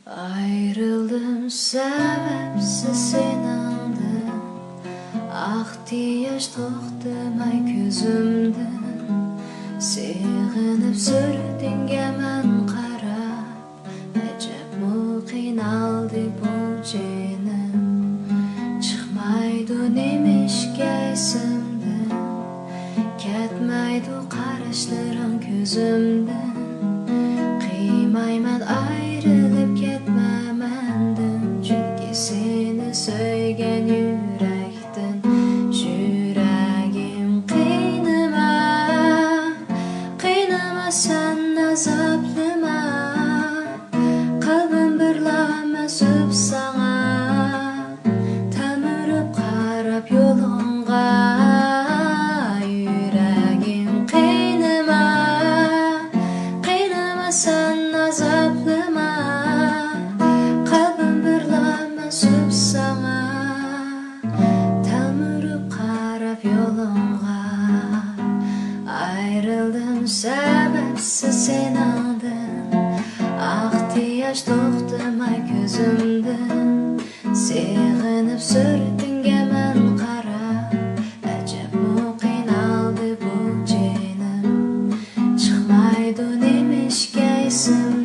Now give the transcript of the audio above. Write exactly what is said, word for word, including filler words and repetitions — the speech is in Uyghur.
ئايرىلدىم سەۋەبسىز سېنىڭدىن، ئاقتى ياش توختىماي كۆزۈمدىن. سېغىنىپ سۈرىتىڭگە مەن قاراپ، ئەجەبمۇ قىينالدى بۇ جېنىم. چىقمايدۇ نېمىشقا ئېسىمدىن، كەتمەيدۇ قاراشلىرىڭ كۆزۈمدىن. قىيمايمەن ئايرىلىپ كەتمە مەندىن، چۈنكى سېنى سۆيگەن يۈرەكتىن. يۈرەگىم قىينىما، قىينىما سەن ئازابلىما، قەلبىم بىرلا مەنسۇپ ساڭا. تەلمۈرۈپ قاراپ يولۇڭغا، يۈرەگىم قىينىما، قىينىما سەن ئازابلىما، قەلبىم بىرلا مەنسۇپ ساڭا. تەلمۈرۈپ قاراپ يولۇڭغا، ئايرىلدىم سەۋەبسىز سېنىڭدىن، ئاقتى ياش توختىماي كۆزۈمدىن. سېغىنىپ سۈرىتىڭگە مەن قاراپ، ئەجەبمۇ قىينالدى بۇ جېنىم. چىقمايدۇ نېمىشقا ئېسىم